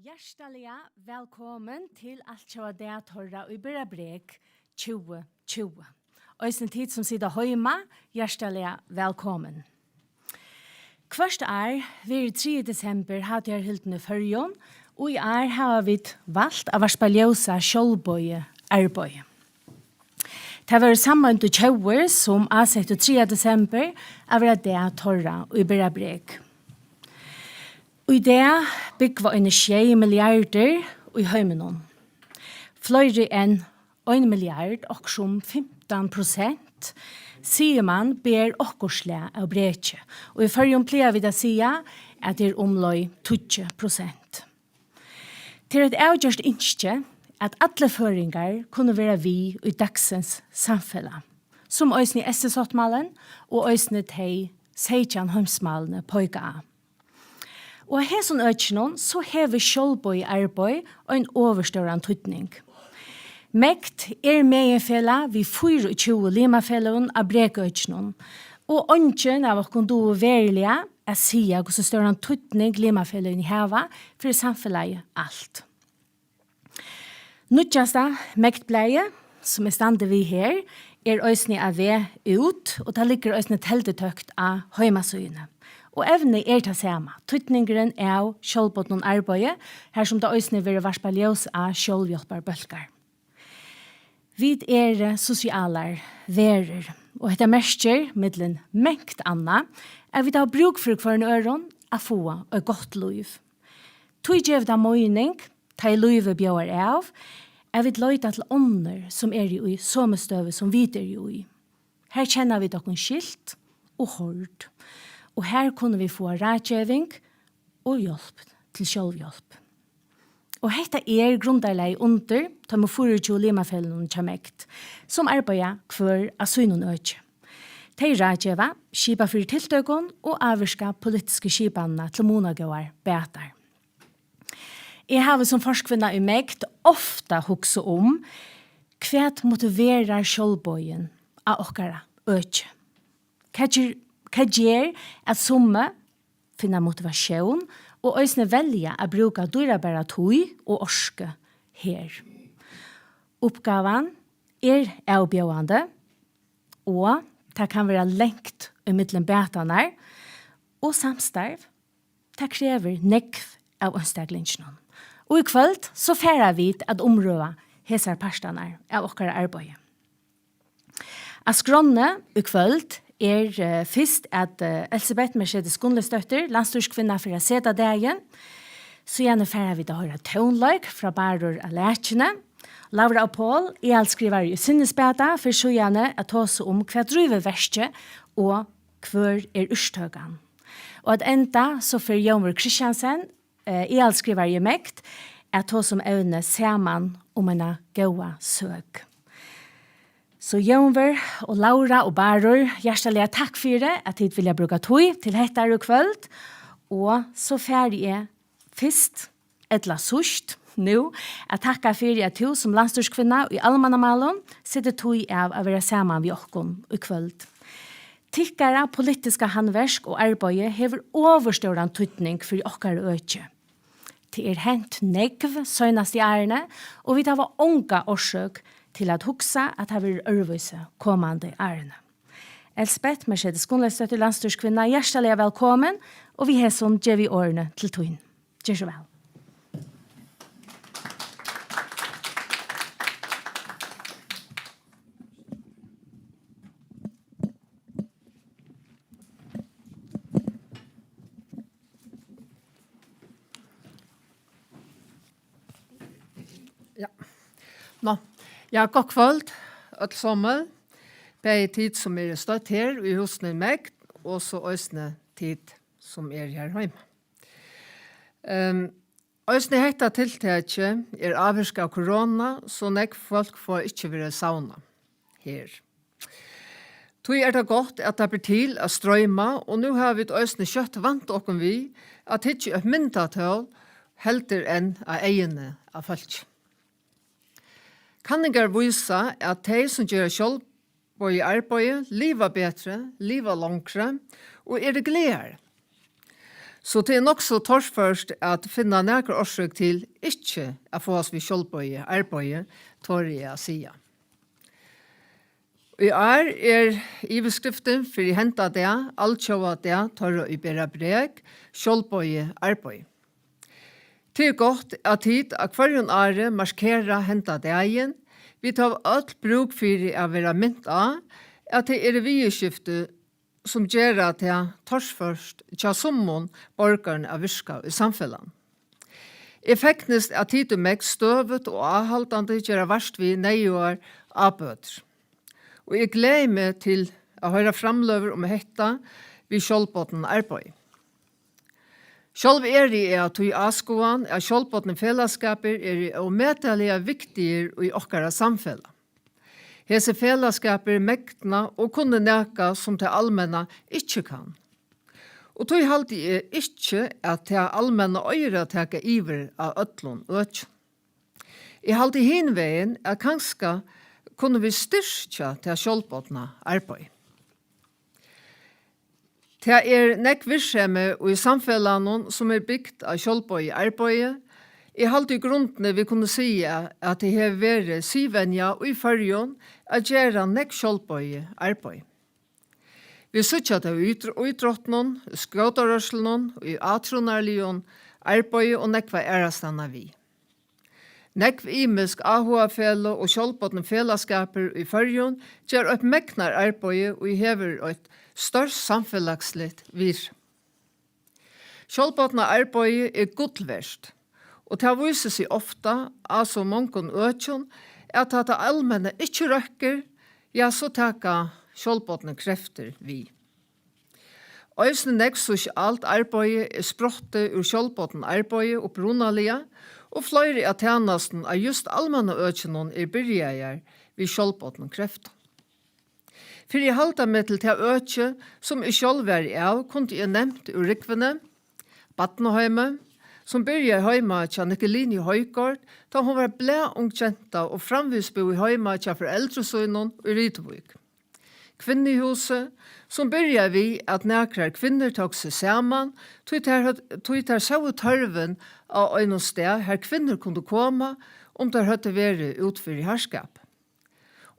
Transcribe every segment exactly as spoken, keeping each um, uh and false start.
Hjartaliga vælkomin til Altjóða dag teirra, ið bera brek tjúgu tjúgu. Eisini tit, sum sita heima, hjartaliga vælkomin. Hvørt ár verður triði desember hátíðarhildin í Føroyum, og í ár hava vit valt at varpa ljós á sjálvboðið arbeiði. Tað vóru Sameindu Tjóðir, sum ásettu triðja desember at vera dag teirra, ið bera brek. Í dag búgva eini sjey milliardir í heiminum. Fleiri enn ein milliard, okkurt sum fimtan prosent, sigur man, ber okkurt slag av breki, og í Føroyum plaga vit at siga, at tað er umleið tíggju prosent. Tað er eitt avgjørt ynski, at allir føroyingar kunnu vera við í dagsins samfelag, sum eisini S T sáttmálin og eisini tey seytjan heimsmálini peika á. Og á hesum økinum, so hevur sjálvboðið arbeiði ein ovurstóran týdning. MEGD er meginfelag við fýraogtjúgu limafeløgum á brekøkinum, og eingin av okkum dugir veruliga at siga, hvussu stóran týdning limafeløgini hava fyri samfelagið alt. Nýggjasta MEGD-blaðið, sum eg standi við her, er eisini á veg út, og tað liggur eisini teldutøkt á heimasíðuni. Og evnið er tað sama, týdningurin av sjálvbodnum arbeiði, har sum tað eisini verður varpað ljós á sjálvhjálparbólkar. Vit eru sosialar verur, og hetta merkir, millum mangt annað, at vit hava brúk fyri hvørjum øðrum at fáa eitt gott lív. Tí gevur tað meining, tá ið lívið bjóðar av, at vit leita til onnur, sum eru í somu støðu, sum vit eru í. Her kenna vit okkum skilt og hoyrd, og her kunnu vit fáa ráðgeving og hjálp til sjálvhjálp. Og hetta er grundarlagið undir teimum fýraogtjúgu limafeløgunum hjá MEGD, sum arbeiða hvør á sínum øki. Tey ráðgeva, skipa fyri tiltøkum og ávirka politisku skipanina til munagóðar batar. Eg havi sum forkvinna í MEGD ofta hugsað um, hvat motiverar sjálvboðin á okkara øki? Hvat ger, hvat ger, at summi finna motivatión og eisini velja at brúka dýrabara tíð og orku her? Uppgávan er avbjóðandi, og tað kann vera langt ímillum batarnar, og samstarv, tað krevur nógv av einstaklinginum. Og í kvøld, so fara vit at umrøða hesar partarnar av okkara arbeiði. Á skránni í kvøld er, eh, fyrst, at, eh, Elsebeth Mercedes Gunnleifsdóttir, landsstýriskvinna, fer at seta dagin. Síðani fara vit at hoyra tónleik frá Bárður á Lækjuni. Laura og Paul, aðalskrivari í Sinnisbata, fer síðani at tosa um, hvat drívur verkið og hvør er úrtøkan. Og at enda, so fer Jónvør Kristiansen, eh, aðalskrivari í MEGD, at tosa um evnið Saman um eina góða søk. So Jónvør og Laura og Bárður, hjartaliga takk fyri, at tit vilja brúka tíð til hetta í kvøld. Og so fari eg fyrst, ella síðst, nú, at takka fyri, at tú sum landsstýriskvinna í almannamálum setur tíð av at vera saman við okkum í kvøld. Tykkara politiska handverk og arbeiði hevur ovurstóran týdning fyri okkara øki. Tað er hent nógv seinastu árini, og vit hava onga orsøk til at hugsa, at tað verður øðrvísi komandi árini. Elsebeth Mercedes Gunnleifsdóttir, landsstýriskvinna, hjartaliga vælkomin, og við hesum gevi eg orðini til tín. Ger so væl. Ja. Nå, ja, gott kvøld, øll somul. Bæði tit, sum eru stødd her í húsinum í MEGD, og so eisini tit, sum eru her heima. Ehm, eisini hetta tiltakið er ávirkað av korona, so nógv fólk fáa ikki verið savnað her. Tí er tað gott, at tað ber til at stroyma, og nú hava vit eisini skjótt vant okkum við at hyggja í eitt myndatól heldur enn á eyguni á fólki. Kanningar vísa, at tey, sum gera sjálvboðið arbeiði, liva betri, liva longri og eru glaðari. So tað er nokk so torført at finna nakra orsøk til ikki at fáast við sjálvboðið arbeiði, tori eg at siga. Í ár er yvirskriftin fyri henda dag Altjóða dag teirra, ið bera brek, sjálvboðið arbeiði. Tað er gott, at tit á hvørjum ári markera henda dagin. Vit hava øll brúk fyri at vera mint á, at tað eru viðurskifti, sum gera tað torført hjá summum borgarum at virka í samfelagnum. Eg fegnist, at tit í Megn støðugt og áhaldandi gera vart við neyðugar ábøtur. Og eg gleði meg til at hoyra framløgur um hetta við sjálvbodnum arbeiði. Sjálv eri eg av tí áskoðan, at sjálvbodnir felagsskapir eru ómetaliga viktigir í okkara samfelag. Hesir felagsskapir megna og kunnu nakað, sum tað almenna ikki kann. Og tí haldi eg ikki, at tað almenna eigur at taka yvir á øllum økjum. Eg haldi hin vegin, at kanska kunnu vit styrkja tað sjálvbodna arbeiði. Tað er nógv virksemi í samfelagnum, sum er bygt á sjálvboðið arbeiði. Eg haldi í grundini, vit kunnu siga, at tað hevur verið siðvenja í Føroyum at gera nógv sjálvboðið arbeiði. Vit síggja tað í ítr-, ítróttunum, í skótarørslunum, í átrúnaðarligum arbeiði og nógvar aðrastaðni við. Nógv ymisk áhugafeløg og sjálvbodnir felagsskapir í Føroyum gera eitt megnararbeiði, ið hevur eitt stórt samfelagsligt virði. Sjálvbodna arbeiðið er gull vert, og tað vísir seg ofta á so mongum økjum, at tá tað almenna ikki røkkur, ja, so taka sjálvbodnir kreftir við. Eisini nógv sosialt arbeiði er sprottið úr sjálvbodnum arbeiði upprunaliga, og fleiri av tænastunum á júst almannaøkinum er byrjaðar við sjálvbodnum kreftum. Fyri at halda meg til tað økið, sum eg sjálv var av, kundi eg nevnt úr Rúgvuni, Barnaheimið, sum byrjaði heima hjá Nikkelinu Højgaard, tá hon var blaðung genta og framvegis búði heima hjá foreldrum sínum í Rituvík. Kvinnuhúsið, sum byrjaði við, at nakrar kvinnur tóku seg saman, tí tær høvd-, tí tær sóu tørvin á einum stað, har kvinnur kundu koma, um tær høvdu verið út fyri harðskap.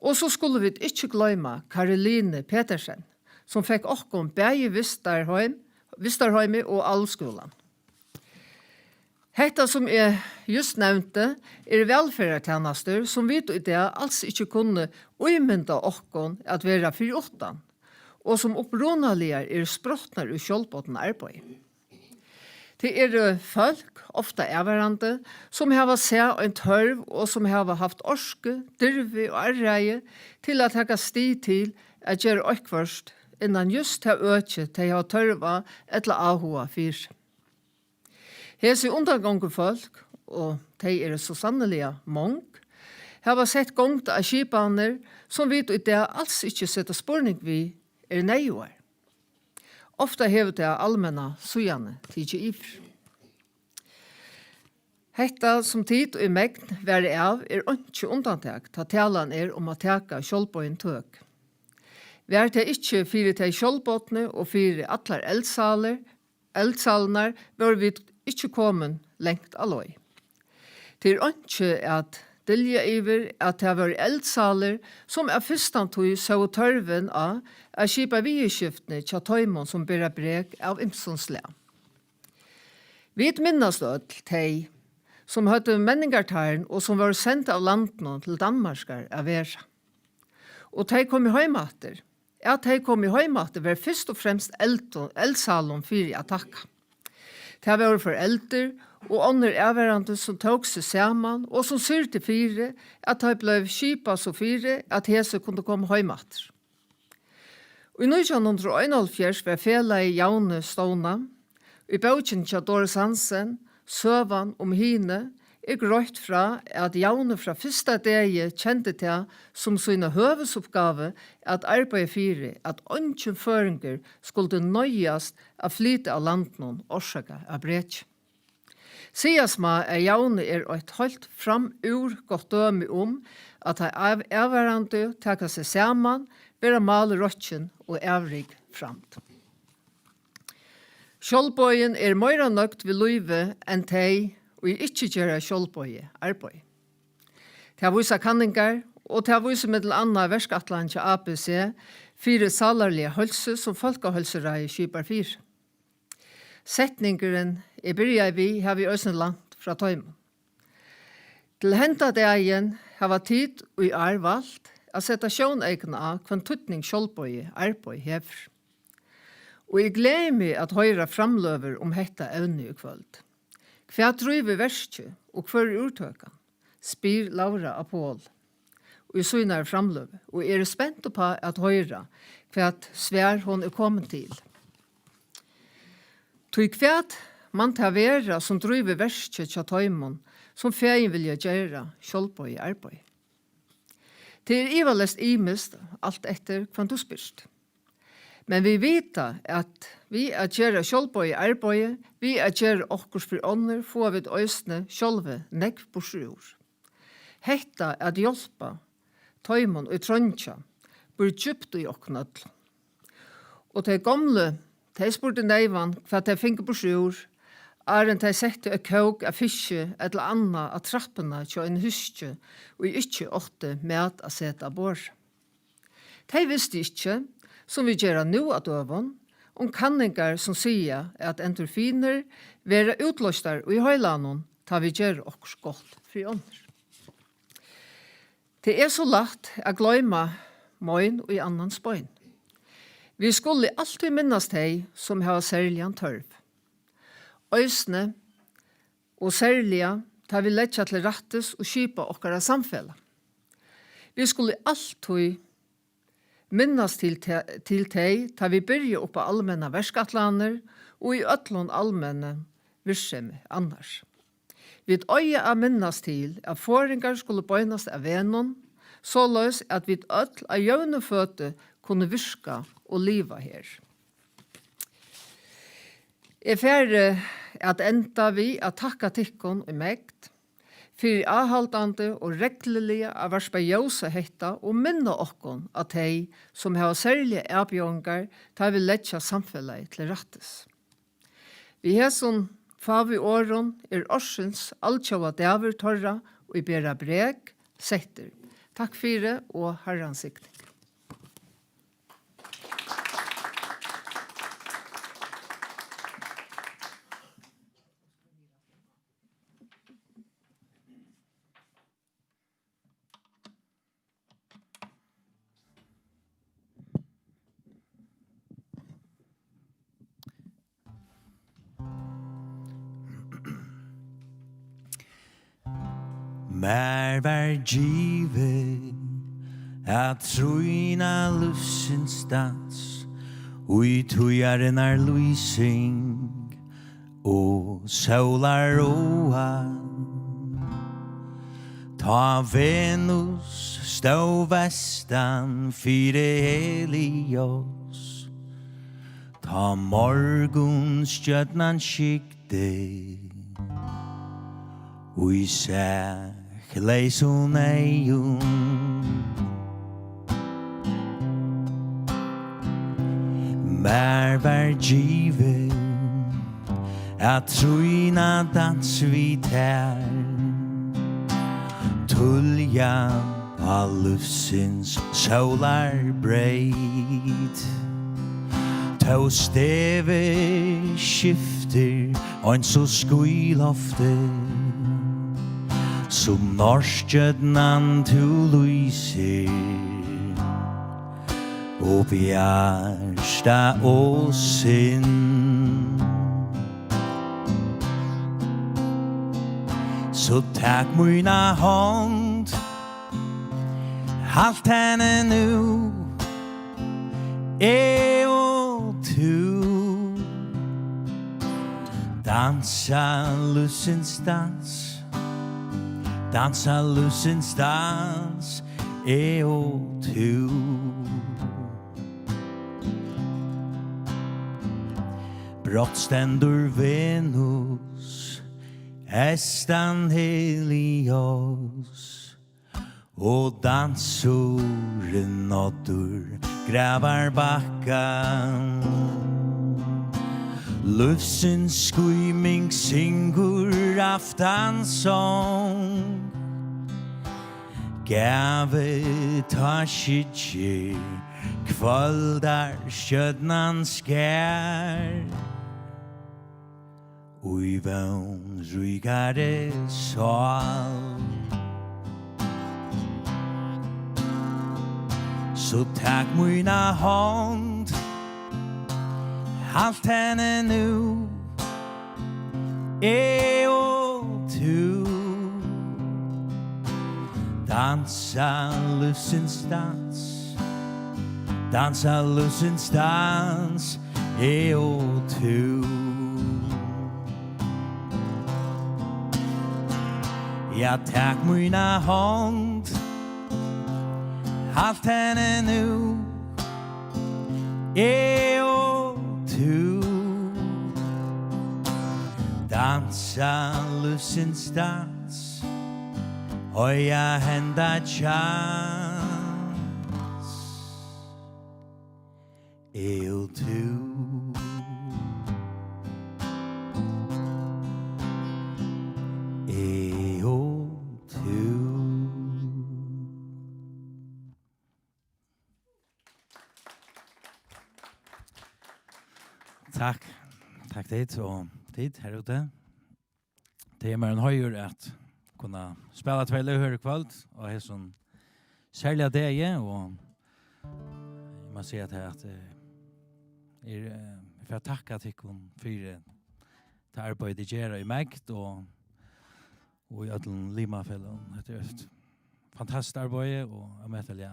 Og so skulu vit ikki gloyma Karoline Petersen, sum fekk okkum bæði vistarheim, vistarheimið og Álskúlan. Hetta, sum eg júst nevndi, eru vælferðartænastur, sum vit í dag als ikki kunnu ímynda okkum at vera fyri uttan, og sum upprunaliga eru sprotnar úr sjálvbodnum arbeiði. Tað eru fólk, ofta avvarðandi, sum hava sæð ein tørv og sum hava havt orku, dirvi og áræði til at taka stig til at gera eitthvørt innan júst tað øki, tey hava tørv á ella áhuga fyri. Hesi undangongufólk, og tey eru so sanniliga mong, hava sett gongd á skipanir, sum vit í dag als ikki seta spurning við, eru neyðugar. Ofta hevur tað almenna síðani tikið yvir. Hetta, sum tit í megn verða av, er einki undantak, tá talan er um at taka sjálvboðin tøk. Var tað ikki fyri tey sjálvbodnu og fyri allar eldsalir, eldsalirnar, vóru vit ikki komin langt á leið. Tað er einki at dylja yvir, at tað vóru eldsalir, sum av fyrstantíð sóu tørvin á at skipa viðurskiftini hjá teimum, sum bera brek av ymsum slag. Vit minnast øll tey, sum høvdu menningartarn og sum vóru send av landinum til Danmarkar at vera. Og tey komu heim aftur. At tey komu heim aftur, var fyrst og fremst eldu-, eldsalum fyri at takka. Tað vóru foreldur og onnur avvarðandi, sum tóku seg saman og sum syrgdu fyri, at tað bleiv skipað so fyri, at hesi kundu koma heim aftur. Í nítjan hundrað og einoghálvfjerðs varð felagið Javnir stovnað. Í bókini hjá Doris Hansen, Søgan um hini, er greitt frá, at Javnir frá fyrsta degi kendi tað sum sína høvuðsuppgávu at arbeiða fyri, at eingin føroyingur skuldi noyðast at flyta av landinum orsakað av breki. Sigast má, at Javnir er eitt heilt framúr gott dømi um, at tey av-, avvarðandi taka seg saman, verða málrokkin og avrik framd. Sjálvboðin er meira nøgd við lívið enn tey, ið ikki gera sjálvboðið arbeiði. Tað vísa kanningar, og tað vísir millum annað verkætlanin hjá A B C fyri sálarliga heilsu, sum Fólkaheilsuráðið skipar fyri. Setningurin, eg byrjaði við, havi eg eisini lænt frá teimum. Til henda dagin hava tit í ár valt at seta sjóneykuna á, hvønn týdning sjálvboðið arbeiði hevur. Og eg gleði meg at hoyra framløgur um hetta evnið í kvøld. Hvat drívur verkið, og hvør er úrtøkan? Spyr Laura á Pól í sínari framløgu, og eg eri spent upp á at hoyra, hvat svar hon er komin til. Tí hvat man tað vera, sum drívur verkið hjá teimum, sum fegin vilja gera sjálvboðið arbeiði? Tað er ivaleyst ymiskt, alt eftir, hvønn tú spyrt. Men vit vita, at við at gera sjálvboðið arbeiði, við at gera okkurt fyri onnur, fáa vit eisini sjálvi nógv burturúr. Hetta at hjálpa teimum, ið treingja, býr djúpt í okkum øllum. Og tey gomlu, tey spurdu neyvan, hvat tey fingu burturúr, áðrenn tey settu eitt kók av fiski ella annað á trappuna hjá einum húski, ið ikki átti mat at seta á borð. Tey vistu ikki, sum vit gera nú á døgum, um kanningar, sum siga, at endorfinir verða útloystar í heilanum, tá vit gera okkurt gott fyri onnur. Tað er so lætt at gloyma mein í annans bein. Vit skulu altíð minnast tey, sum hava serligan tørv. Eisini og serliga, tá vit leggja til rættis og skipa okkara samfelag. Vit skulu altíð minnast til te-, til tey, tá vit byrja upp á almennar verkætlanir og í øllum almennum virksemi annars. Vit eiga at minnast til, at forðingar skulu beinast av vegnum, soleiðis at vit øll á jøvnum føti kunnu virka og liva her. Eg fari at enda við at takka tykkum í MEGD fyri áhaldandi og regluliga at varpa ljós á hetta og minna okkum á tey, sum hava serligar avbjóðingar, tá vit leggja samfelagið til rættis. Við hesum fáu orðum er ársins altjóða dagur teirra, ið bera brek, settur. Takk fyri og Harrans signing. Mær var givið at trýna lívsins dans í tíðarinnar lýsing og sólar ráðan. Tá Venus stóð vestan fyri Helios, tá morgunstjørnan skygdi í sakleysum eygum. Mær var givið at trýna dans við tær, tíðliga á lívsins sólarbreyt. Tó stevið skiftir eins og skýloftið, sum norðstjørnan tú lýsir og bjarta og sinn. So tak mína hond, halt henni nú, eg og tú. Dansa lívsins dans, dansa lívsins dans, eg og tú. Brátt stendur Venus eystan Helios, og dansurin náddur grávarbakkan. Lívsins skýming syngur aftansong. Gævi tá skyggir, kvøldar stjørnan skær. Í vón ríkari sál. So tak mína hond, halt henni nú, eg og tú. Dansa lívsins dans, dansa lívsins dans, eg og tú. Ja, tak mína hond, halt henni nú, eg og tú. Dansa lívsins dans, eiga henda tjans. Eg og tú. Eg og tú. Takk. Takk, tit, og tit her úti. Tað er mær ein heiður at kunna spæla tvey løg her í kvøld, og hesum serliga degi, og eg má siga at, at, eh, er, eh, eg fari at takka tykkum fyri tað arbeiði, tit gera í MEGD og, og í øllum limafeløgum. Hetta er eitt fantastiskt arbeiði og ómetaliga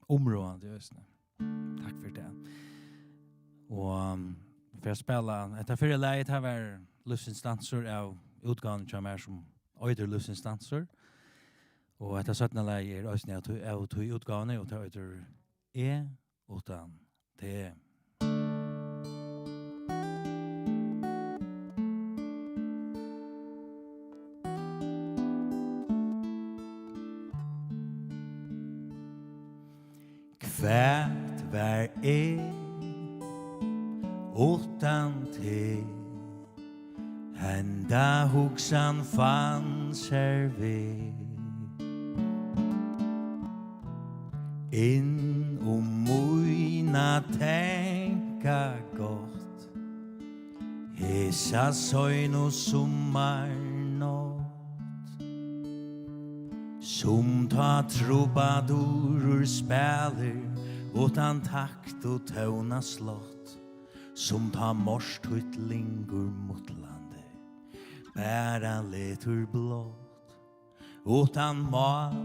umráðandi eisini. Takk fyri tað. Og, um, fyri at spæla hetta fyrra lagið, tað var Lívsins Dansur av útgávuni hjá mær sum eitur Lívsins Dansur. Og hetta seinna lagið er eisini av tí, av tí útgávuni, og tað eitur Eg uttan teg. Hvat var eg uttan teg? Henda hugsan fann sær veg inn um mína tankagongd. Hesa seinu summarnátt, sum tá trubadurur spælir uttan takt og tónaslátt, sum tá myrkt títt lyngur mutlandi bara letur blátt. Uttan mál,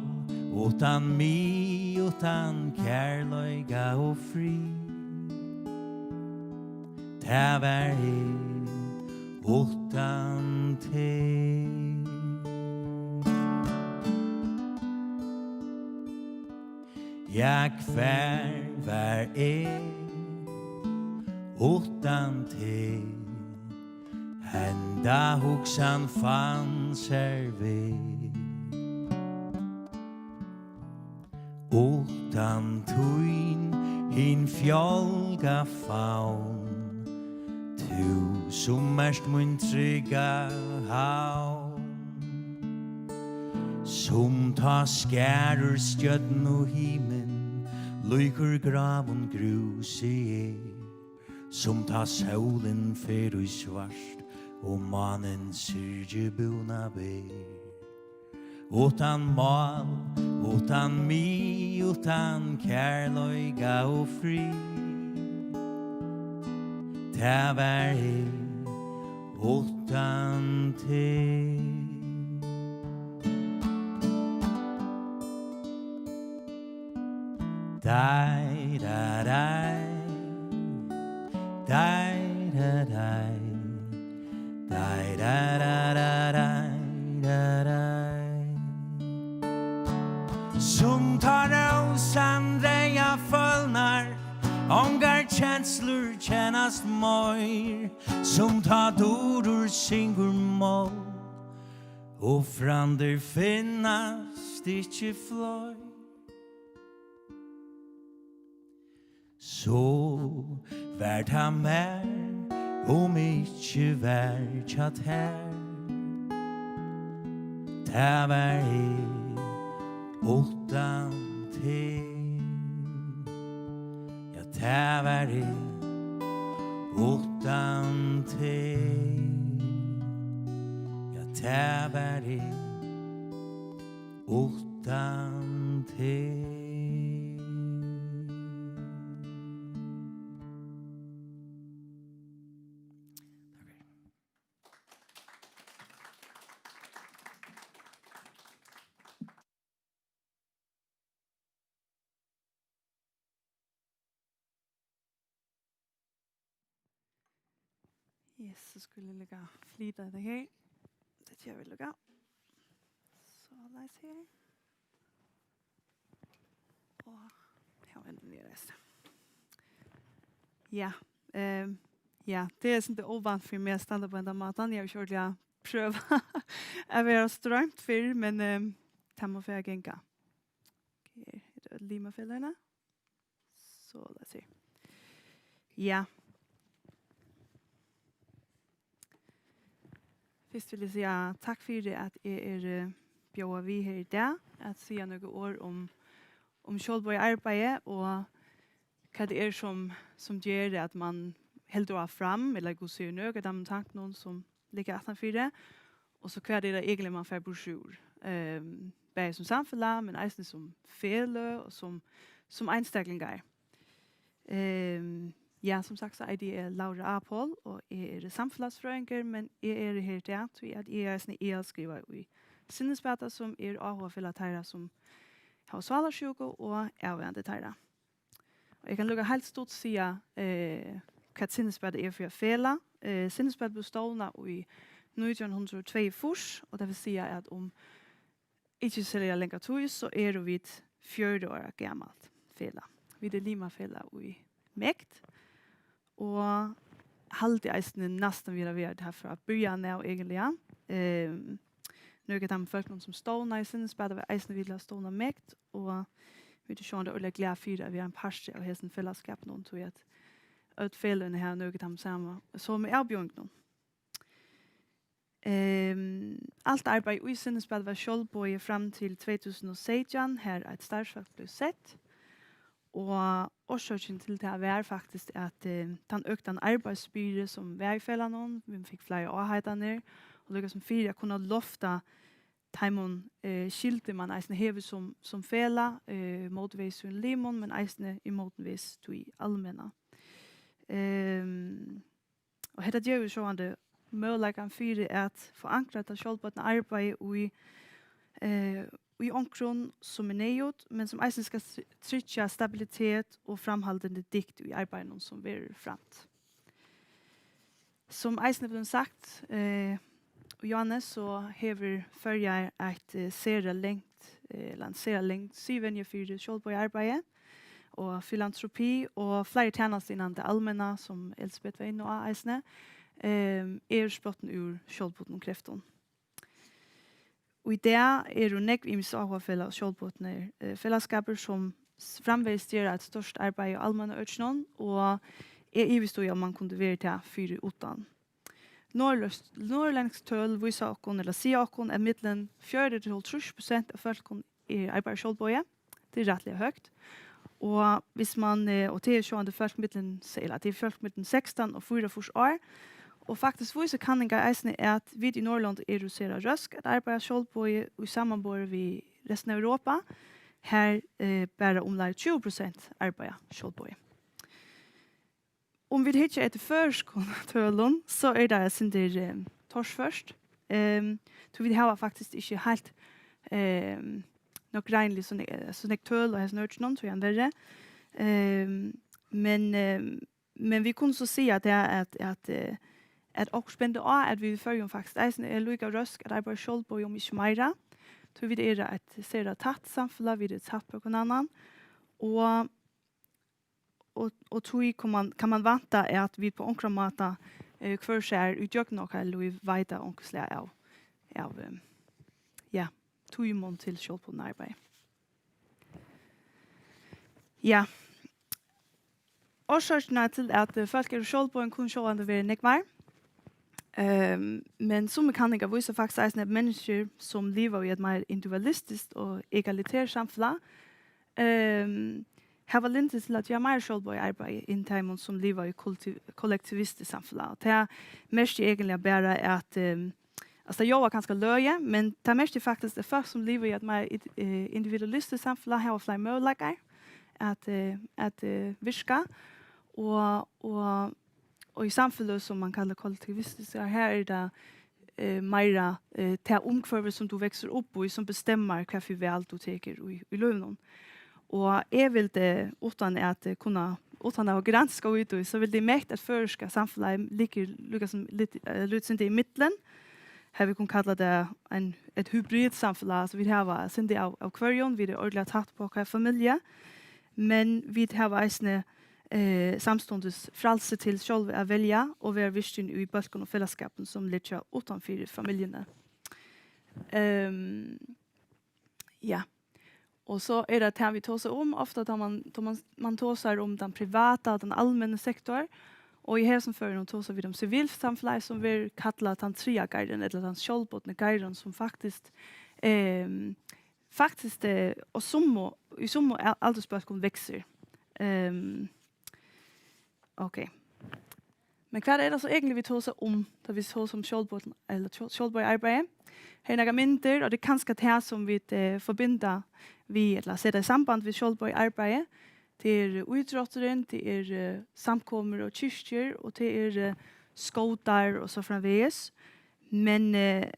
uttan mig, uttan kærleika og frið. Tað var eg uttan teg. Ja, hvar var eg uttan teg? Henda hugsan fann sær veg. Uttan tín hin fjálga favn, tú sum ert mín trygga havn, sum tá skarur stjørnuhimin líkur gráum grúsi er, sum tá sólin fer í svart og mánin syrgibúna ber. Uttan mál, uttan mig, uttan kærleika og frið. Tað var eg uttan teg. Dai, da, dai. Dai, da, dai. Dai, da, da, da, dai, da, dai. Sum tá rósan reyða følnar, ongar kenslur kennast meir, sum tá durur syngur mál, og frændi finnast ikki fleiri. So var tað mær Um ikki var hjá tær, tað var eg uttan teg. Ja, tað var eg uttan teg. Ja, tað var eg uttan teg. Yes, so skulle jeg lukka flyta det her. Det gjør vi lukka. Så, lad os her. Og her var den lige rejse. Ja, øhm, ja, det er sådan det ovant for mig at stande på den der måten. Jeg har jo gjort, jeg prøver at være strømt før, men øhm, det må være gænga. Okay, det er lige med fælderne. So, let's see. Ja. Fyrst vil eg siga takk fyri, at eg eri, eh, bjóðað við her í dag, at siga nøkur orð um, um sjálvboðið arbeiði og hvat tað er, sum, sum ger, at mann heldur áfram, ella hvussu er nøkur av teimum tankunum, sum liggja aftanfyri, og so hvat er tað eigentliga, mann fær burturúr, ehm, bæði sum samfelag, men eisini sum feløg og sum, sum einstaklingar. Ehm, ja, sum sagt, so eiti eg Laura Apol, og eg eri samfelagsfrøðingur, men eg eri her í dag, tí at eg eisini eri skrivað í Sinnisbata, sum er áhugafelag teirra, sum hava sálarsjúku og avbjóðingar teirra. Og eg kann líka heilt stutt siga, eh, hvat Sinnisbata er fyri eitt felag. Eh, Sinnisbata bleiv stovnað í nítjan hundrað og tveyogfýrs, og tað vil siga, at um ikki serliga langa tíð, so eru vit fjøruti ára gamalt felag. Vit eru limafelag í MEGD, og haldi eisini næstan við at vera har frá byrjan av, eigentliga. Ehm, nøkur av teimum fólkunum, sum stovnaðu Sinnisbata, var eisini við til at stovna MEGD, og vit eru sjálvandi øgiliga glað fyri at vera ein partur av hesum felagsskapinum, tí at øll feløgini hava nøkur av teimum sama, somu avbjóðingunum. Ehm, alt arbeiði í Sinnisbata var sjálvboðið fram til tvey túsund og seytjan, har eitt starvsfólk bleiv sett. Og orsøkin til tað var faktiskt, at, eh, tann øktan arbeiðsbyrði, sum var í felagnum, vit fikk fleiri áheitanir, og líka sum fyri at kunna lofta teimum, eh, skyldu, man eisini hevur sum, sum felag, eh, mótvegis sínum limum, men eisini í mótvegis tí almenna. Ehm, Og hetta gevur sjálvandi møguleikan fyri at forankra tað sjálvbodna arbeiðið í, eh, í onkrum, sum er neyðugt, men sum eisini skal try-, tryggja stabilitet og framhaldandi dygd í arbeiðinum, sum verður framt. Sum eisini er blivið sagt, eh, og Johannes, so hevur Føroyar eitt, eh, sera langt, eh, ella ein sera lang siðvenju fyri sjálvboðið arbeiði og filantropi og fleiri tænastur innan tað almenna, sum Elsebeth var inni á eisini, ehm, er sprottin úr sjálvbodnum kreftum. Og í dag eru nógv ymisk áhugafelag og sjálvbodnir, eh, felagsskapir, sum s-, framvegis gera eitt stórt arbeiði í almannaøkinum, og eg ivist í, um man kundi verið tað fyri uttan. Norðurløs-, norðurlendsk tøl vísa okkum, ella siga okkum, at millum fjøruti til hálvtrýss prosent av fólkum er, arbeiða sjálvboðið. Tað er rættiliga høgt. Og hvis man, eh, og tað er sjálvandi fólk millum, se-, ella tað er fólk millum sekstan og fýraogfýrs ár. Og faktiskt vísa kanningar eisini, at vit í Norðurlondum eru sera røsk at arbeiða sjálvboðið í samanburði við restina av Europa. Har, eh, bara umleið tjúgu prosent arbeiða sjálvboðið. Um vit hyggja eftir føroyskum tølum, so er tað eitt sindur, eh, torført. Ehm, tí vit hava faktiskt ikki heilt, ehm, nokk greiniliga so ne-, so nógv tøl á hesum økinum, tí hann verri. Ehm, men, ehm, men vit kunnu so siga tað, at, at, eh, at okkurt bendir á, at vit í Føroyum faktiskt eisini eru líka røsk at arbeiða sjálvboðið, um ikki meira. Tí vit eru eitt sera tætt samfelag, vit eru tætt á hvønn annan. Og og, og tí kann man, kann man vænta, at vit á onkran máta, eh, hvør sær ígjøgnum okkara lív veita onkurt slag av, av, eh, ja, tímum til sjálvboðið arbeiði. Ja. Orsøkirnar til, at, eh, fólk eru sjálvboðin, kunnu sjálvandi vera nógvar. Ehm, men summi kanningar vísa faktiskt eisini, at menniskjur, sum liva í eitt meir individualistiskt og egalitært samfelag, ehm, hava lyndi til at gera meir sjálvboðið arbeiði enn teimum, sum liva í kollektiv-, kollektivistiskt samfelag. Og tað merkir eigentliga bara, at, ehm, Altso, tað ljóðar kanska løgið, men tað merkir faktiskt, at fólk, sum liva í eitt meir id-, eh, individualistiskt samfelag, hava fleiri møguleikar at, eh, at, eh, virka. Og, og, og í samfeløg, sum man kallar kollektivistiskt, ja, her er tað, eh, meira, eh, tað umhvørvi, sum tú veksur upp í, sum bestemmar, hvat fyri val tú tekur í, í lívinum. Og eg vildi, uttan at, eh, kunna, uttan at hava granskað í tí, so vildi eg mett, at føroyska samfelagið liggur líka sum lit-, eh, lítið sindur í millum. Her vit kunnu kalla tað ein, eitt hybridsamfelag, so vit hava eitt sindur av, av hvørjum, vit eru ordiliga tætt upp á hvørja familju, men vit hava eisini, eh, samstundis frælsi til sjálv at velja og vera virkin í bólkum og felagsskapum, sum liggja uttan fyri familjuni. Ehm, ja. Og so er tað tað, vit tosa um ofta, tá man, tá man, man tosar um tann privata og tann almenna sektor. Og í hesum førinum tosa vit um sivilsamfelagið, sum verður kallað tann triðja garðin, ella tann sjálvbodni garðin, sum faktiskt, ehm, faktiskt, eh, og summo, í summo al-, aldursbólkum veksur. Ehm, ok. Men hvat er tað so eigentliga, vit tosa um, tá vit tosa um sjálvboðin, ella sjál-, sjálvboðið arbeiði? Her eru nakrar myndir, og tað er kanska tað, sum vit, eh, forbinda við, ella seta í samband við sjálvboðið arbeiði. Tað er, eh, ítrótturin, tað er, eh, samkomur og kirkjur, og tað er, eh, skótar og so framvegis. Men, eh,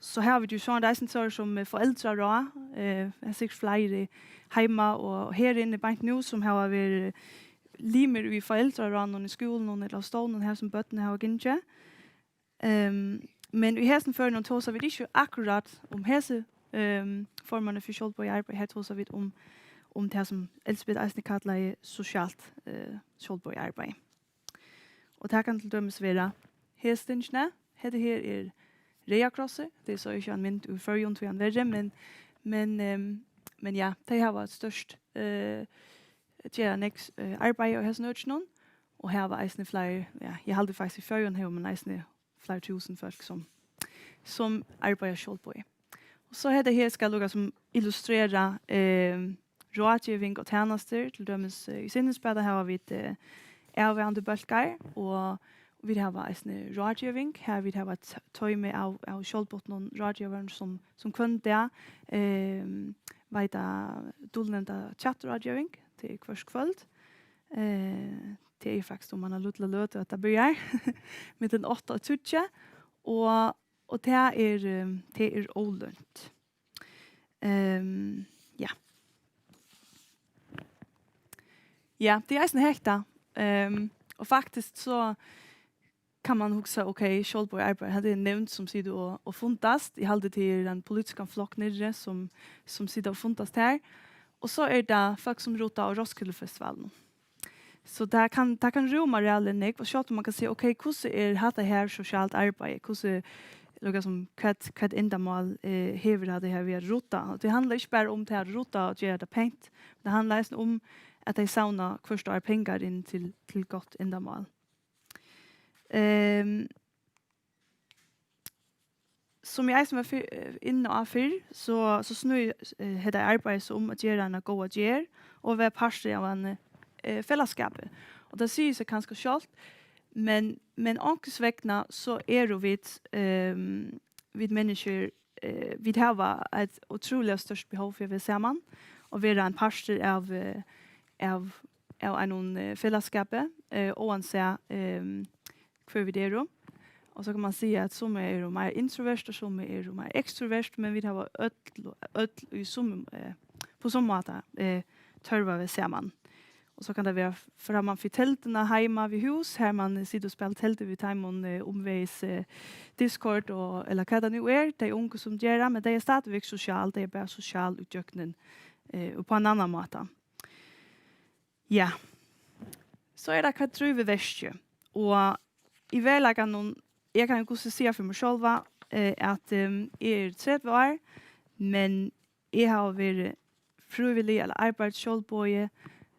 so hava vit jú sjálvandi eisini so sum, eh, foreldraráð, eh, er sikkurt fleiri heima og her inni beint nú, sum hava verið limir í foreldraráðnum í skúlunum ella á stovnum, har sum børnini hava gingið. Ehm, men í hesum førinum tosa vit ikki akkurát um hesi, ehm, formarnir fyri sjálvboðið arbeiði. Her tosa vit um, um tað, sum Elsebeth eisini kallaði sosialt, eh, sjálvboðið arbeiði. Og tað kann til dømis vera hesi tingini. Hetta her er Reyða Krossur. Tað er so ikki ein mynd úr Føroyum, tí hann verri, men, men, ehm, men ja, tey hava eitt stórt, eh, gera nógv, eh, arbeiði á hesum økinum, og hava eisini fleiri, ja, eg haldi faktiskt, í Føroyum hevur man eisini fleiri túsund fólk, sum, sum arbeiða sjálvboðið. Og so hetta her skal líka sum illustrera, eh, ráðgeving og tænastur. Til dømis, eh, í Sinnesbata hava vit, eh, avvarðandi bólkar, og vit hava eisini ráðgeving. Her vit hava eitt toymi av, av sjálvbodnum ráðgevarum, sum, sum hvønn dag, eh, veita dulnevnda chatráðgeving til hvørt kvøld. Eh, tað er faktiskt um eina lítla løtu, at tað byrjar, millum átta og tíggju, og, og tað er, eh, tað er ólønt. Ehm, ja. Ja, tað er eisini hetta. Ehm, og faktiskt so kann man hugsa, ok, sjálvboðið arbeiði, hetta er nevnd, sum situr og, og fundast. Eg haldi, tað er ein politiskan flokk niðri, sum, sum situr og fundast her. Og so er tað fólk, sum rudda á Roskilde Festivalinum. So tað kann, tað kann rúma ræðuliga nógv, og sjálvt um man kann siga, ok, hvussu er hatta her sosialt arbeiði? Hvussu, líka sum, hvat, hvat endamál, eh, hevur hatta her við at rudda? Og tað handlar ikki bara um tað at rudda og gera tað pent, men tað handlar eisini um, at tey savna hvørt ár pengar inn til, til gott endamál. Ehm, sum eg eisini var fyr, eh, inni á fyrr, so, so snýr, eh, hetta arbeiðið seg um at gera eina góða gerð og vera partur av einum, eh, felagsskapi. Og tað sigur seg kanska sjálvt, men, men onkursvegna so eru vit, ehm, vit menniskjur, eh, vit hava eitt ótrúliga stórt behov fyri at vera saman og vera ein partur av, eh, av, av einum, eh, felagsskapi, eh, óansæð, ehm, hvør vit eru. Og so kann man siga, at summi eru meir introvert, og summi eru meir ekstrovert, men vit hava øll, øll í summi, eh, på summi máta, eh, tørv at vera saman. Og so kann tað vera framman fyri telduna heima við hús, har man situr og spælir teldu við teimum, eh, umvegis, eh, Discord og, ella hvat tað nú er, tey ungu sum gera, men tey eru stadigvæk sosial, tey eru bara sosial í gjøgnum, eh, og på ein annan máta. Ja. So er tað, hvat drívur verkið? Og í veruleikanum, eg kann jú hvussu siga fyri meg sjálva, eh, at, ehm, eg eri tretivu ár, men eg havi verið frívillig ella arbeitt sjálvboðið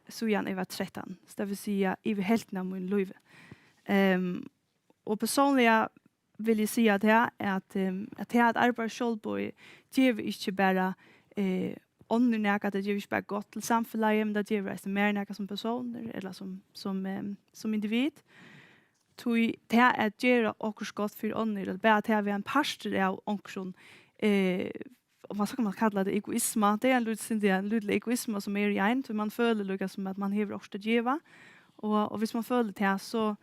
síðan eg var trettan. So tað vil siga, yvir helvtina av mínum lívi. Ehm, og persónliga vil eg siga tað, at, ehm, at tað at arbeiða sjálvboðið gevur ikki bara, eh, onnur nakað, tað gevur ikki bara gott til samfelagið, men tað gevur eisini mær nakað sum persónur, ella sum, sum, ehm, sum individ. Tí tað at gera okkurt gott fyri onnur, ella bara tað at vera ein partur av onkrum, eh, og man, so kann man kalla tað egoisma, tað er ein lítil, ein lítil egoisma sum er í ein, tí man følir líka sum at man hevur okkurt at geva, og, og hvis man følir tað, so,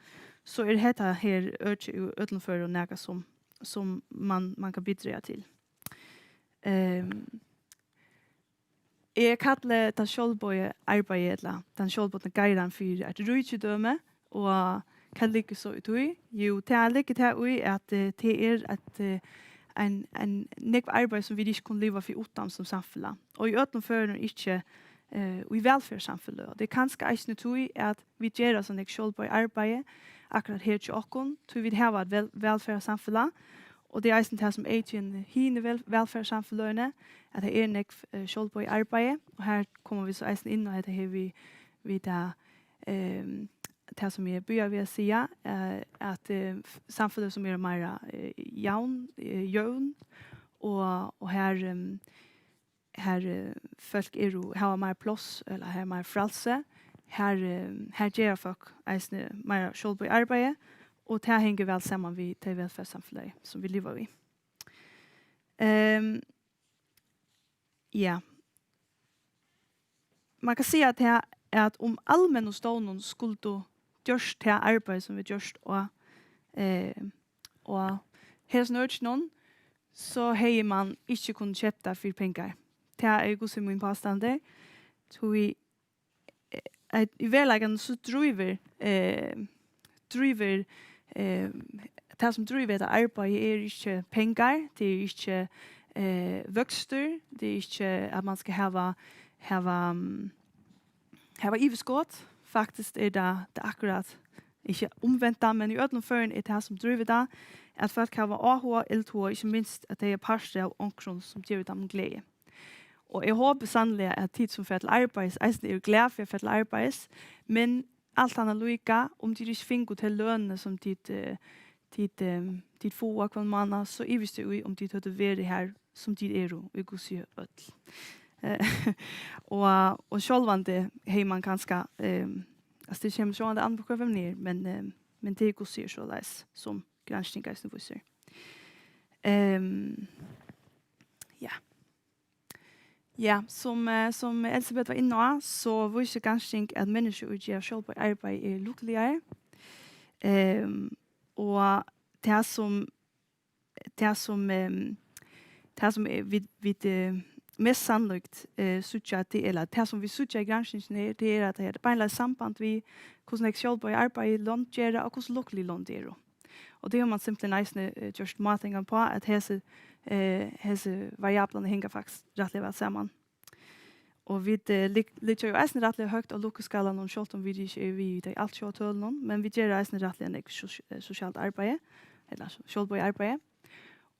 so er hetta her økið í øllum førum nakað sum, sum man, man kann bidraga til. Ehm, Eg kalli tað sjálvboðið arbeiði ella tann sjálvbodna geiran fyri eitt ríkidømi, og hvat liggur so í tí? Jú, tað liggur tað í, at, eh, tað er eitt, eh, ein, ein nógv arbeiði, sum vit ikki kunnu liva fyri uttan sum samfelag. Og í øllum førum ikki, eh, í vælferðarsamfeløg. Og tað er kanska eisini tí, at vit gera so nógv sjálvboðið arbeiði akkurát her hjá okkum, tí vit hava eitt vel-, vælferðarsamfelag, og tað er eisini tað, sum eyðkennir hini vel-, vælferðarsamfeløgini, at tað er nógv, eh, sjálvboðið arbeiði, og her koma vit so eisini inn á hetta her við, við tað, ehm, tað, sum eg byrjaði við at siga, eh, at, eh, f-, samfeløg, sum eru meira, eh, javn, eh, jøvn, og, og her, ehm, her, eh, fólk eru, hava meir pláss, ella hava meir frælsi, her, eh, her gera fólk eisini meira sjálvboðið arbeiði, og tað hongur væl saman við tey vælferðarsamfeløg, sum vit liva í. Ehm, ja. Man kann siga, at tað, at um almennu stovnini skuldu gjørt tað arbeiði, sum vit gjørt á, eh, á hesum økinum, so hevði man ikki kunnað keypt tað fyri pengar. Tað er hvussu mín pástand er. Tí, eh, at í veruleikanum so drívur, eh, drívur, eh, tað, sum drívur hetta arbeiðið, er ikki pengar, tað er ikki, eh, vøkstur, tað er ikki, at man skal hava, hava, mm, hava yvirskot. Faktiskt er tað, tað akkurát, ikki umventa, men í øllum førum er tað, sum drívur tað, at fólk hava áhuga, illhuga, ikki minst at tey eru partur av onkrum, sum gevur teimum gleði. Og eg hopi sanniliga, at tit, sum fara til arbeiðis, eisini eru glað fyri at fara til arbeiðis, men alt annað líka, um tit ikki fingu tey lønini, sum tit, eh, tit, eh, tit fáa hvønn mánað, so ivist eg í, um tit høvdu verið har, sum tit eru, í Guds øll. Eh, og, og sjálvandi hevði man kanska, eh, altso, tað kemur sjálvandi an á, hvør man er, men, eh, men tað er Guds soleiðis, sum gransking eisini vísir. Ehm, ja. Ja, sum, eh, sum Elisabeth var inne á, so vísir gransking, at menniskju, ið gera sjálvboðið arbeiði, eru lukkuligari. Ehm, og tað, sum, tað, sum, ehm, tað, sum er, vit, vit, eh, mest sannlíkt, eh, síggja, tað, ella tað, sum vit síggja í granskingini, er, tað er, at tað er beinleiðis samband við, hvussu nógv sjálvboðið arbeiði lond gera, og hvussu lukkulig lond eru. Og tað hevur man simpelthen eisini, eh, gjørt mátingar uppá, at hesi, eh, hesi variablarnir hanga faktiskt rættiliga væl saman. Og vit, eh, lig-, liggja jú eisini rættiliga høgt á lukkuskalanum, sjálvt um vit ikki eru við í tey altjóða tølunum, men vit gera eisini rættiliga nógv sós-, eh, sosialt arbeiði, ella sj-, sjálvboðið arbeiði.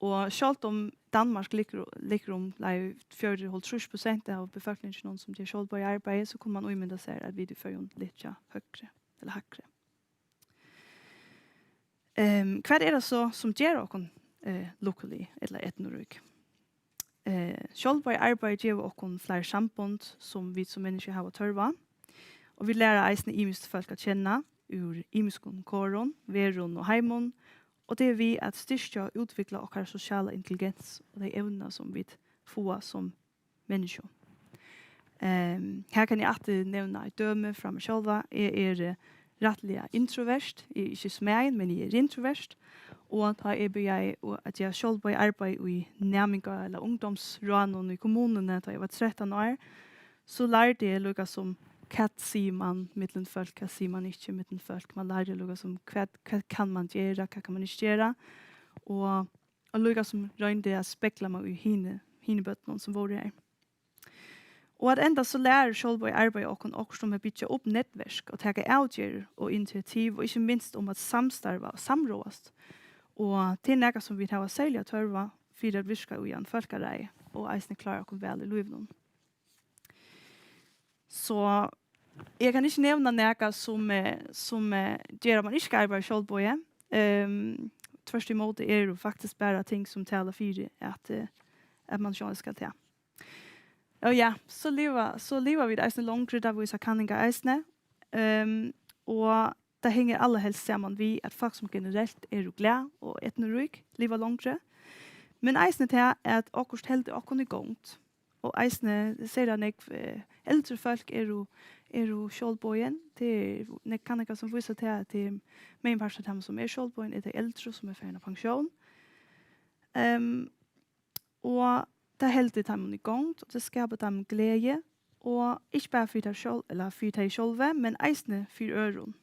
Og sjálvt um Danmark liggur, liggur um, like, fjøruti, hálvtrýss prosent av befólkninginum, sum ger sjálvboðið arbeiði, so kundi man ímynda sær, at vit í Føroyum liggja høgri, ella hægri. Ehm, hvat er tað so, sum ger okkum, eh, lukkulig ella eydnurík? Eh, sjálvboðið arbeiði gevur okkum fleiri sambond, sum vit sum menniskju hava tørv á, og vit læra eisini ymisk fólk at kenna úr ymiskum korum, verðum og heimum, og tað er við at styrkja og útvikla okkara sosiala intelligens og tey evnini, sum vit fáa sum menniskju. Ehm, her kann eg aftur nevna eitt dømi frá mær sjálva. Eg eri, eh, rættiliga introvert. Eg eri ikki smæðin, men eg eri introvert. Og tá eg byrjaði at gera sjálvboðið arbeiði í næminga- ella ungdómsráðnum í kommununi, tá eg var trettan ár, so lærdi eg líka sum, hvat sigur man millum fólk, hvat sigur man ikki millum fólk. Man lærdi líka sum, hvat, hvat kann man gera, hvat kann man ikki gera. Og og líka sum royndi at spegla meg í hini, hini børnunum, sum vóru har. Og at enda so lærir sjálvboðið arbeiði okkum okkurt um at byggja upp netverk og taka avgerðir og initiativ og ikki minst um at samstarva og samráðast. Og tað er nakað, sum vit hava serliga tørv á fyri at virka í einum fólkaræði og eisini klára okkum væl í lívinum. So Eg kann ikki nevna nakað sum, eh, sum eh, ger at man ikki skal arbeiða sjálvboðið. Um, tvørturímóti eru faktiskt bara ting sum tala fyri at, eh, at man sjálv skal tað. Og ja, so liva, so liva vit eisini longri, tað vísa kanningar eisini. Um, og tað hevur allarhelst saman við, at fólk sum generelt eru glað og eydnurík liva longri. Men eisini tað, at okkurt heldur okkum í gongd. Og eisini, serliga nógv eh, eldri fólk eru, eru sjálvboðin. Tað eru nógv kanningar sum vísa tað, at tað er meginpartur av teimum sum eru sjálvboðin, eru tey eldru sum eru farin av pensjón. Um, og tað heldur teimum í gongd, og tað skapar teimum gleði, og ikki bara fyri tey sjálv, ella fyri tey sjálv, men eisini fyri øðrum.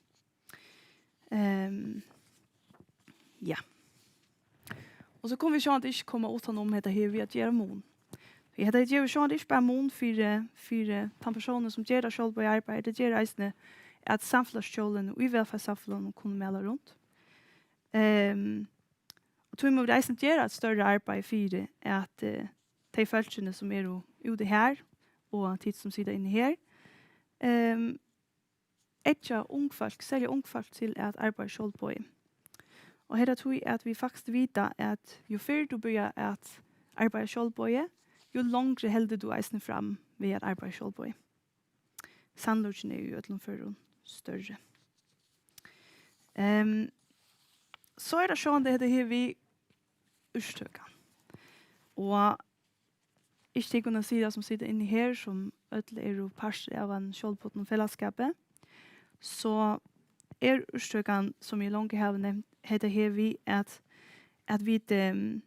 Um, ja. Og so kunnu vit sjálvandi ikki koma uttan um hetta her við at gera mun. Tí hetta gevur sjálvandi ikki bara mun fyri, fyri tann persónin sum ger tað sjálvboðið arbeiði, tað ger eisini at samfelagshjólini í vælferðarsamfeløgunum kunnu mala runt. Um, og tí mugu vit eisini gera eitt størri arbeiði fyri at uh, tey fólkini sum eru úti her og tit sum sita inni her, um, eggja ung fólk, serliga ung fólk til at arbeiða sjálvboðið. Og hetta tí at vit faktiskt vita, at jú fyrr tú byrjar at arbeiða sjálvboðið, jú longri heldur tú eisini fram við at arbeiða sjálvboðið. Sannleikin er í øllum førum størri. Um, so er tað sjálvandi hetta her við úrtøkan. Og ikki tykkum at siga, sum sita inni her, sum øll eru partur av einum sjálvbodnum felagsskapi, so er úrtøkan, sum eg longu havi nevnt, hetta her við, at, at vit, um,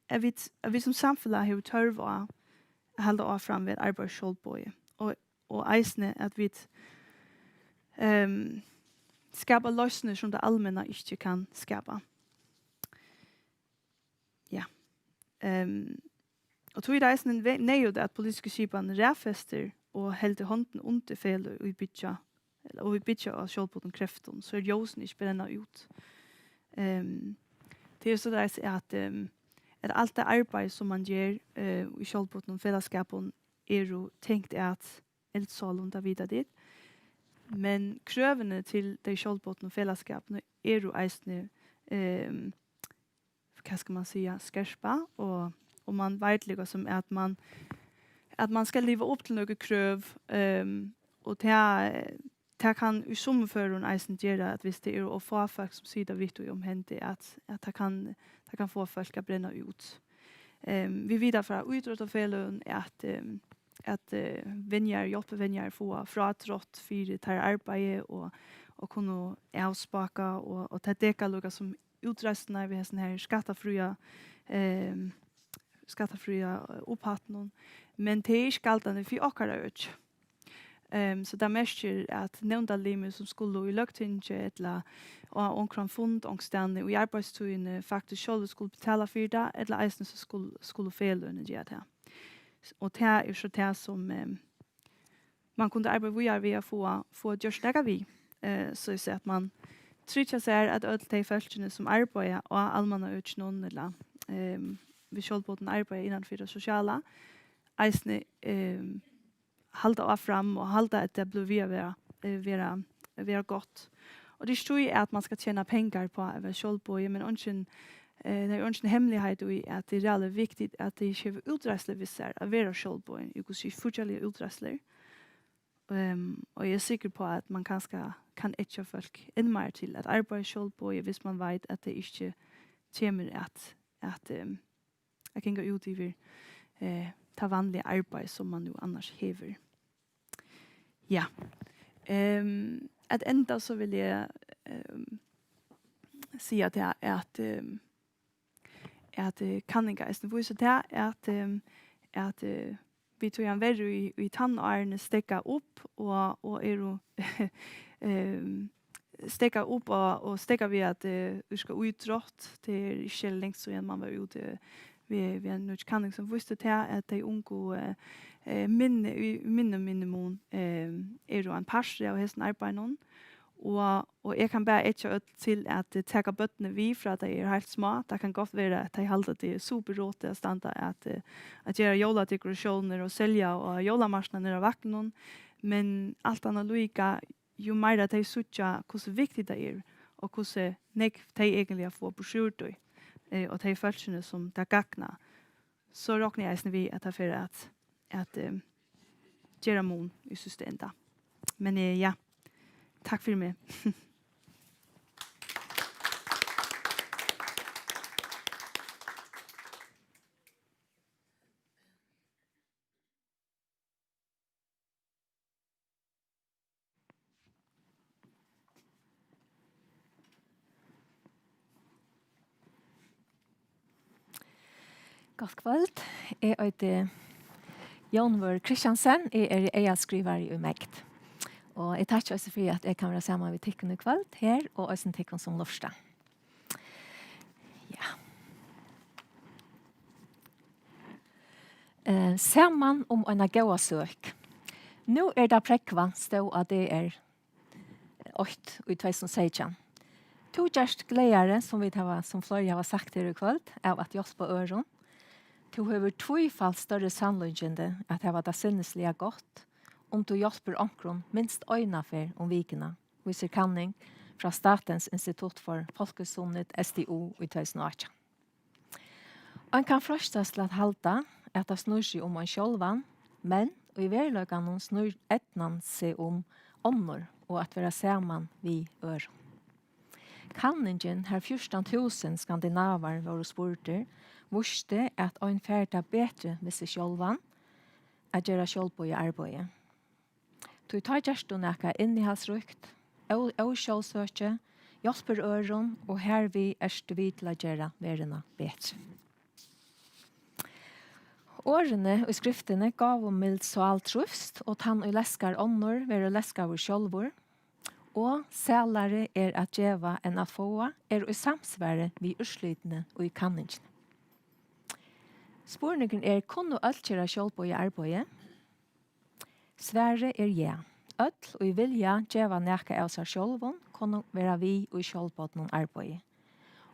at vit, at vit sum samfelag hevur tørv á at halda áfram við at arbeiða sjálvboðið, og, og eisini at vit um, skapa loysnir, sum tað almenna ikki kann skapa. Ja. Um, og tí er tað eisini ve- neyðugt, at politisku skipanin raðfestir og heldur hondina undir feløg, ið byggja, ella, og ið byggja á sjálvbodnum kreftum, so ljósini ikki brenna út. Um, tað er soleiðis, at, um, at alt tað arbeiði, sum man ger uh, í sjálvbodnum felagsskapum, eru tengt at eldsálum, tað vita tit. Men krøvini til tey sjálvbodnu felagsskapini eru eisini, um, hvat skal man siga, skerpa, og, og man veit líka sum at man, at man skal liva upp til nøkur krøv, um, og tað, tað kann í summum førum eisini gera, at viss tað eru ov fá fólk, sum sita við tí um hendi, at, at tað kann, tað kann fáa fólk at brenna út. Um, vit vita frá ítróttafeløgum, at, um, at uh, venjarar, hjálpivenjarar fáa frádrátt fyri teirra arbeiði og, og kunnu avspáka og, og tað dekkar líka sum útreiðslurnar við hesum her skattafría, um, skattafría eh, upphæddunum, men tað er ikki galdandi fyri okkara øki. Um, so tað merkir, at nevndarlimir, sum skulu í løgtingi ella á onkran fund onkustaðni í arbeiðstíðini, faktiskt sjálvir skulu betala fyri tað, ella eisini so skulu, skulu feløgini gera tað. Og tað er so tað, sum um, man kundi arbeiða víðari við at fáa, fáa gjørt nakað við, uh, so at man tryggja sær, at øll tey fólkini, sum arbeiða á almannaøkinum ella um, við sjálvbodnum arbeiði innan fyri tað sosiala, eisini um, halda áfram og halda, at tað blívur við at vera, eh, vera, vera gott. Og tað er ikki tí, at man skal tjena pengar á at vera sjálvboðin, men eingin, eh, tað er eingin hemmeligheit í, at tað er ræðuliga viktigt, at tað ikki hevur útreiðslur við sær at vera sjálvboðin, í hvussu fíggjarliga útreiðslur. Um, og eg er sikker på, at man kanska kann eggja fólk enn meir til at arbeiða sjálvboðið, hvis man veit, at tað ikki kemur at, at um, at ganga út yvir eh, tað vanliga arbeiði, sum man nú annars hevur. Ja. Um, at enda so vil eg um, siga tað, at, um, at uh, kanningar eisini vísa tað, at, um, at uh, vit tíðan verður í, í tannárini steðga upp og, og eru um, steðga upp á, og steðga við at uh, yrkja ítrótt. Tað er ikki langt síðan man var úti við, við ein nýggj kanning, sum vísti tað, at tey ungu uh, minni, í minni, minni mun uh, eru ein partur av hesum arbeiðinum. Og, og eg kann bara eggja øll til at uh, taka børnini við, frá tey eru heilt smá. Tað kann gott vera, at tey halda, at tað er super rotið at standa at, uh, at gera jóladekoratiónir og selja á jólamarknaðinum á Vaglinum, Men alt annað líka, jú meira tey síggja, hvussu viktigt tað er, og hvussu nógv tey eigentliga fáa burturúr tí, eh, og tey fólkini, sum tað gagnar, so rokni eg eisini við, at tað fer at, at, eh, gera mun í síðsta enda. Men, eh, ja, takk fyri meg. Gott kvøld. Eg eiti Jónvør Kristiansen. Eg eri aðalskrivari í MEGD. Og eg takki eisini fyri, at eg kann vera saman við tykkum í kvøld her, og eisini tykkum sum lurta. Ja. Eh, saman um eina góða søk. Nú er tað prógvað, stóð á D R eitt í tvey túsund og seytjan. Tú gerst glaðari, sum vit hava, sum fleiri hava sagt her í kvøld, av at hjálpa øðrum. Tú hevur tvífalt størri samlíkindi at hava tað sinnisliga gott, um tú hjálpir onkrum minst eina ferð um vikuna, vísir kanning frá Statens Institutt for Folkesundhed, S T U, í tvey túsund og átjan. Ein kann freistast til at halda, at tað snýr seg um ein sjálvan, men í veruleikanum snýr eydnan seg um onnur og at vera saman við øðrum. Kanningin, har fjúrtan túsund skandinavar vóru spurdir, vísti, at ein fær tað betri við seg sjálvan at gera sjálvboðið arbeiði. Tí tá gert tú nakað innihaldsríkt, ó-, ósjálvsøki, hjálpir øðrum, og harvið ert tú við til at gera verðina betri. Orðini í skriftini: Gávumild sál trívst, og tann, ið leskar onnur, verður leskaður sjálvur, og sælari er at geva enn at fáa, er í samsvari við úrslitini í kanningini. Spurningurin er: Kunnu øll gera sjálvboðið arbeiði? Svarið er ja. Øll, ið vilja geva nakað av sær sjálvum, kunnu vera við í sjálvbodnum arbeiði.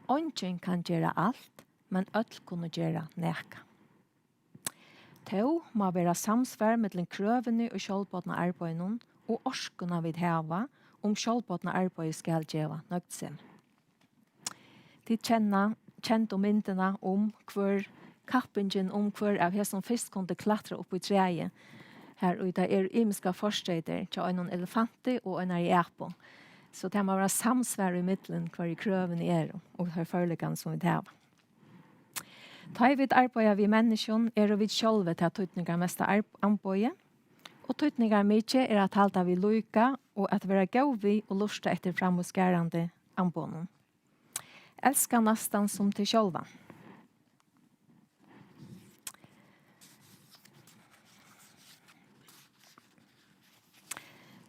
Eingin kann gera alt, men øll kunnu gera nakað. Tó má vera samsvar millum krøvini í sjálvbodna arbeiðinum og orkuna, vit hava, um sjálvbodna arbeiðið skal geva nøgdsemi. Tit kenna kendu myndina um, hvør kappingin um, hvør av hesum fyrst kundi klatra upp í træið, har ið tað eru ymiskar fortreytir hjá einum elefanti og einari apu. So tað má vera samsvar ímillum, hvørji krøvini eru, og teir førleikarnir, sum vit hava. Tá ið vit arbeiða við menniskjum, eru vit sjálvi tað týdningarmesta arb-, amboðið, og týdningarmikið er at halda við líka og at vera góð við og lurta eftir framúrskarandi amboðum. Elska næstan sum teg sjálvan.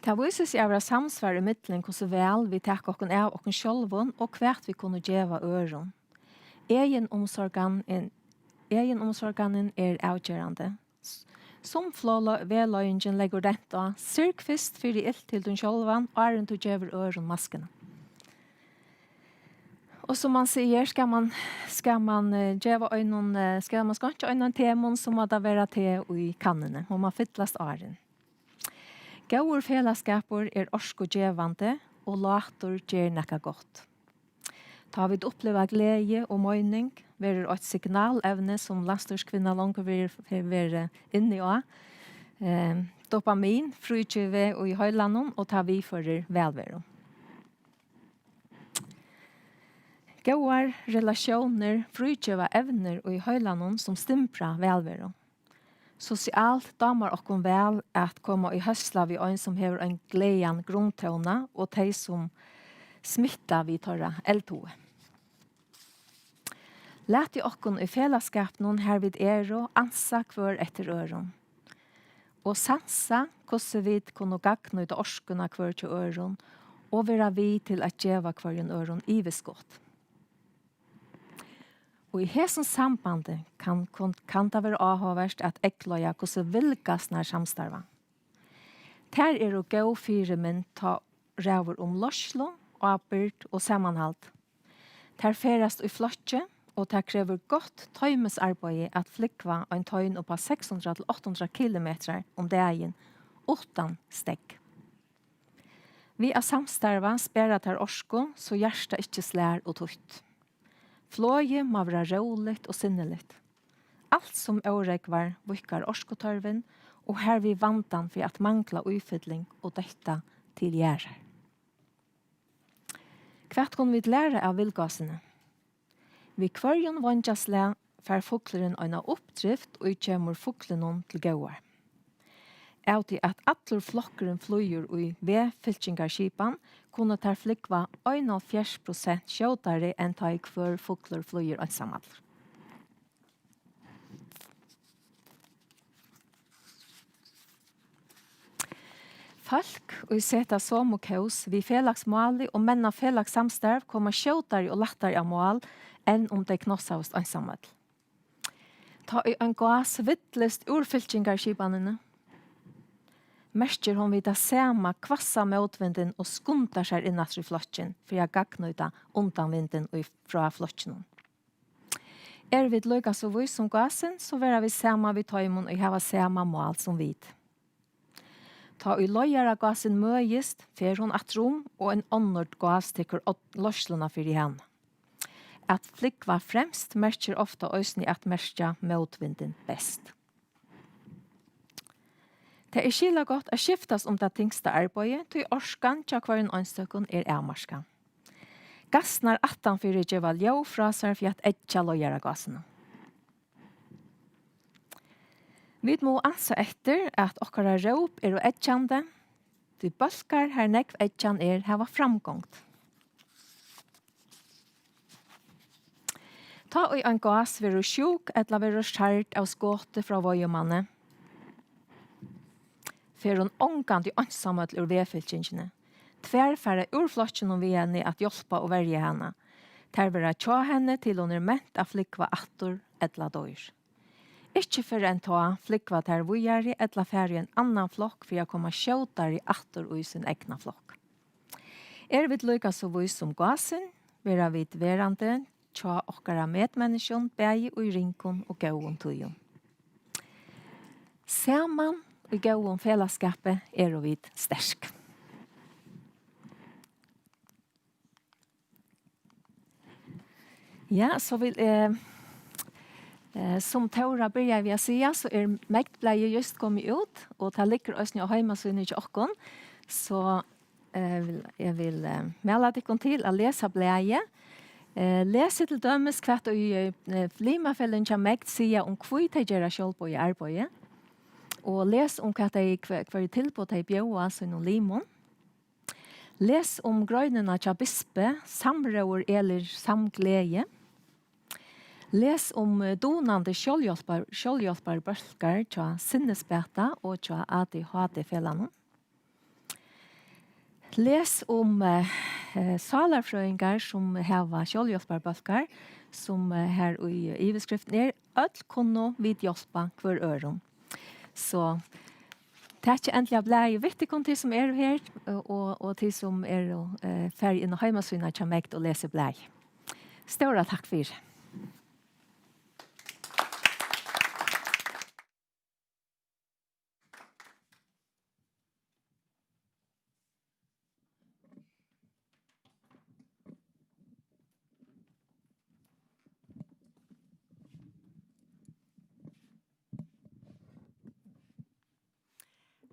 Tað vísir seg at vera samsvar ímillum, hvussu væl vit taka okkum av okkum sjálvum, og hvat vit kunnu geva øðrum. Eginumsorgan-, eginumsorganin er avgerandi. S-, sum floglo-, vegleiðingin leggur dent á, syrg fyrst fyri ilt til tín sjálvan, áðrenn tú gevur øðrum maskuna. Og sum man sigur, skal man, skal man, eh, geva einum, eh, skal man skeinkja einum te, so má tað vera te í kannuni, og má fyllast áðrenn. Góður felagsskapur er orkugevandi, og látur ger nakað gott. Tá vit uppliva gleði og meining, verður eitt signalevni, sum landsstýriskvinna longu verður, hevur verið inni á. Ehm, dopamin frígivið í heilanum, og tað viðførir vælveru. Góðar relatiónir frígeva evnir í heilanum, sum stimbra vælveru. Sosialt dámar okkum væl at koma í høsla við ein, sum hevur ein glaðan grundtóna, og tey, sum smitta við teirra eldhuga. Latið okkum í felagsskapinum, har vit eru, ansa hvør eftir øðrum, og sansa, hvussu vit kunnu gagnnýta orkuna hvør hjá øðrum, og vera við til at geva hvørjum øðrum yvirskot. Og í hesum sambandi kann, kun-, kann tað vera áhugavert at eygleiða, hvussu vilgasnar samstarva. Tær eru góð fyrimynd, tá ræður um leiðslu, ábyrgd og samanhald. Tær ferðast í flokki, og tað krevur gott toymisarbeiði at flúgva ein tein upp á seks hundrað til átta hundrað kilometrar um dagin, uttan steðg. Við at samstarva spara tær orku, so hjartað ikki slær ov títt. Flogið má vera róligt og sinniligt. Alt sum órógvar víðkar orkutørvin og harvið vandan fyri at mangla ífylling og detta til jarðar. Hvat kunnu vit læra av villgásini? Við hvørjum veingjaslag fær fuglurin eina uppdrift, ið kemur fuglinum til góðar. Av tí at allur flokkurin flýgur í vegfylkingarskipan, kunnu teir flúgva einoghálvfjerðs prosent skjótari enn tá ið hvør fuglur flýgur einsamallur. Fólk, ið seta somu kós við felagsmálið og menna felagssamstarv, koma skjótari og lættari á mál enn um tey knossaðust einsamøll. Tá ið ein gás villist úr fylkingarskipanini, merkir hon við tað sama hvassa mótvindin og skundar sær inn aftur í flokkin fyri at gagnnýta undanvindin í, frá flokkinum. Eru vit líka so vís sum gásin, so verða vit saman við teimum, ið hava sama mál sum vit. Tá ið leiðaragásin møðist, fer hon aftur um, og ein onnur gás tekur odd-, leiðsluna fyri hana. At flúgva fremst merkir ofta eisini at merkja mótvindin best. Tað er skilagott at skiftast um tað tyngsta arbeiðið, tí orkan hjá hvørjum einstøkum er avmarkað. Gásirnar aftanfyri geva ljóð frá sær fyri at eggja leiðaragásina. Vit mugu ansa eftir, at okkara róp eru eggjandi, tí bólkar, har nógv eggjan er, hava framgongd. Tá ið ein gás verður sjúk ella verður særd av skoti frá veiðimanni, fer hon ongantíð einsamøll úr vegfylkingini. Tvær fara úr flokkinum við henni at hjálpa og verja hana. Tær verða hjá henni, til hon er ment at flúgva aftur ella doyr. Ikki fyrr enn tá flúgva tær víðari ella fara í ein annan flokk fyri at koma skjótari aftur í sín egna flokk. Eru vit líka so vís sum gásin, verða vit verandi hjá okkara medmenniskjum, bæði í ringum og góðum tíðum. Saman í góðum felagsskapi eru vit sterk. Ja, so vil, eh, eh, sum Tóra byrjaði við at siga, so er Megdblaðið júst komið út, og tað liggur eisini á heimasíðuni hjá okkum. So, eh, vil, eg vil, eh, mæla tykkum til at lesa blaðið. Eh, lesið til dømis, hvat í, eh, limafeløgini hjá Megd siga um, hví tey gera sjálvboðið arbeiði, og les um, hvat tey, hva-, hvørji tilboð tey bjóða sínum limum. Les um greinina hjá Bispi, Samróður elur samgleði. Les um, eh, dunandi sjálvhjálpar-, sjálvhjálparbólkar hjá Sinnisbata og hjá A D H D-felagnum. Les um, eh, eh, sálarfrøðingar sum hava sjálvhjálparbólkar, sum, eh, har í yvirskriftin er: Øll kunnu vit hjálpa hvør øðrum. So, takið endiliga blaðið við tykkum, tit sum eru her, og, og tit sum eru, eh, farið inn á heimasíðuna hjá Megd og lesið blaðið. Stóra takk fyri.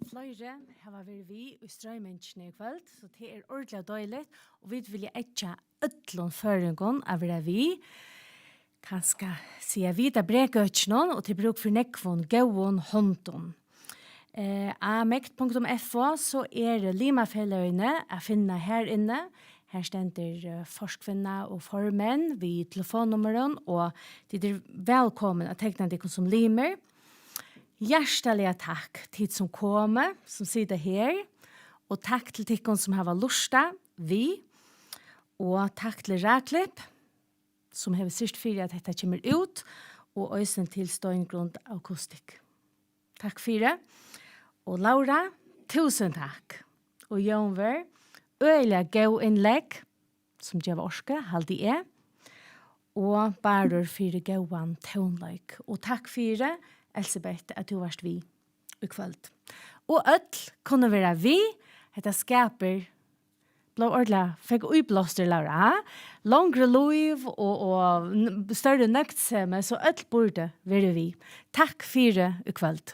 Fleiri hava verið við í stroymingini í kvøld, so tað er ordiliga deiligt, og vit vilja eggja øllum føroyingum at vera við. Kanska siga vit á brekøkinum, og til brúk fyri nógvum góðum hondum. Eh, á megd punktum f o, so eru limafeløgini at finna har inni. Har stendur, eh, forkvinna og formenn við telefonnummurum, og tit eru vælkomin at tekna tykkum sum limir. Hjartaliga takk, tit sum komu, sum sita her, og takk til tykkum sum hava lurtað við, og takk til Raklip, sum hevur syrgt fyri, at hetta kemur út, og eisini til Steingrund Akustikk. Takk fyri. Og Laura, túsund takk. Og Jónvør, øgiliga góð innlegg, sum geva orku, haldi eg. Og Bárður fyri góðan tónleik. Og takk fyri, Elsebeth, at tú vart við í kvøld. Og øll kunnu vera við. Hetta skapir, bleiv ordiliga, fekk íblástur, Laura, ha? Longri lív og, og n-, størri nøgdsemi, so øll burdu verið við. Takk fyri í kvøld.